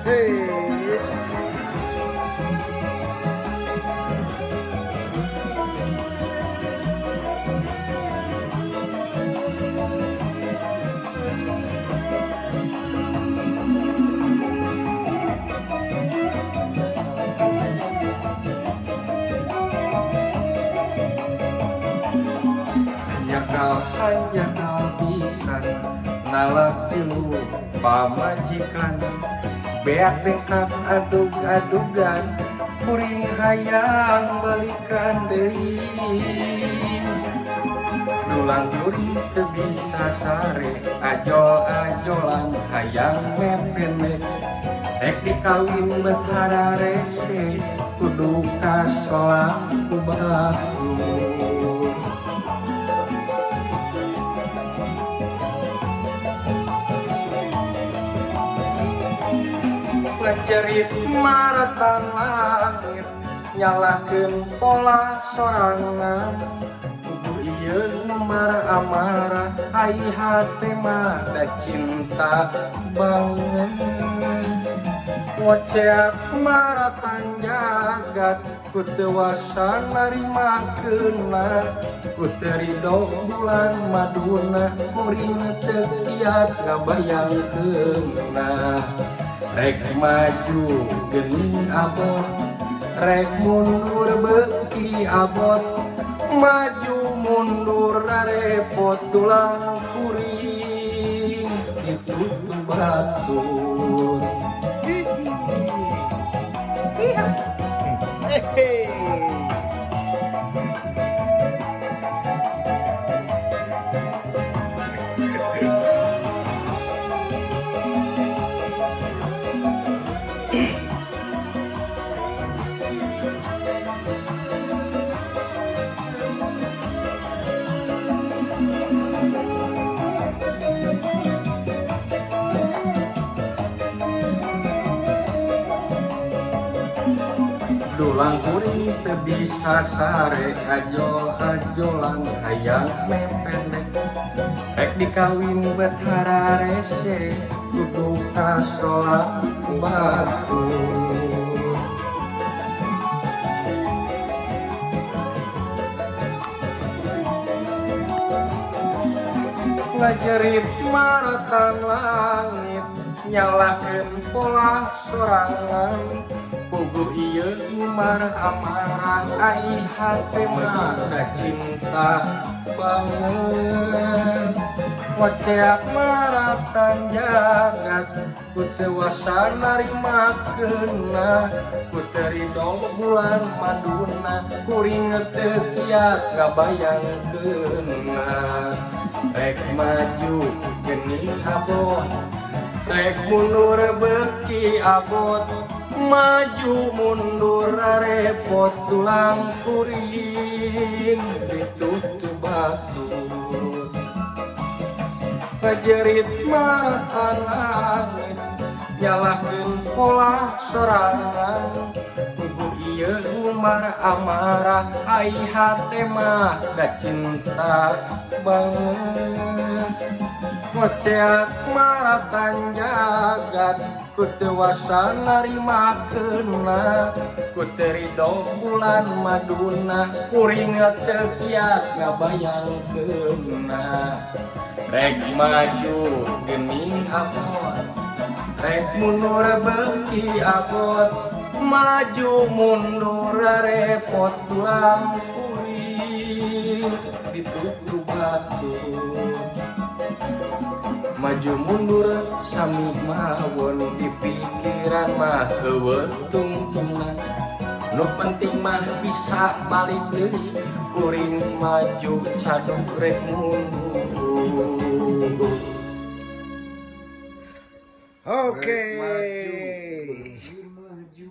Hey. Nyakal hanjakal pisan, nalak tilu pamajikan, beak dengkak adug-adugan, kuring hayang balikan deui. Dulang kuring teu bisa sare, ajol-ajolan hayang mepene, rek dikawin bet hararese, kudu kasolang ku batur. Ngajerit maratan langit, nyalahkeun pola sorangan. Kudu ieu ngumar amarah, ai hate mah da cinta banget. Ngoceak maratan jagat, ku teu wasa narimakeunna, ku teu rido bulan maduna, kuring teu kiat ngabayangkeunna. Rek maju geuning abot, rek mundur beuki abot, maju mundur repot, tulang kuring ditutup batur. Hey. Dulang kuring teu bisa sare, ajol-ajolan hayang mependek, rek dikawin bet hararese, kudu kasolang ku batur. Ngajerit maratan langit, nyalahkeun pola sorangan. Puguh ieu ngumar amarah, ai hate mah da cinta banget. Ngoceak maratan jagat, ku teu wasa narimakeunna, ku teu rido bulan maduna, kuring teu kiat ngabayangkeunna. Rek maju geuning abot, rek mundur beuki abot, maju mundur repot, tulang kuring ditutup batur. Ngajerit maratan langit, nyalahkeun pola sorangan. Puguh ieu ngumar amarah, ai hate mah da cinta banget. Ngoceak maratan jagat, ku teu wasa narimakeunna, ku teu rido bulan maduna, kuring teu kiat ngabayangkeunna. Rek maju geuning abot, rek mundur beuki abot, maju mundur repot, tulang kuring ditutup batur. Maju mundur sami mawon, di pikiran mah eueuh tungtungna, nu penting mah bisa balik deui, kuring maju caduk rek mundur. Oke. Rek maju, beuki maju.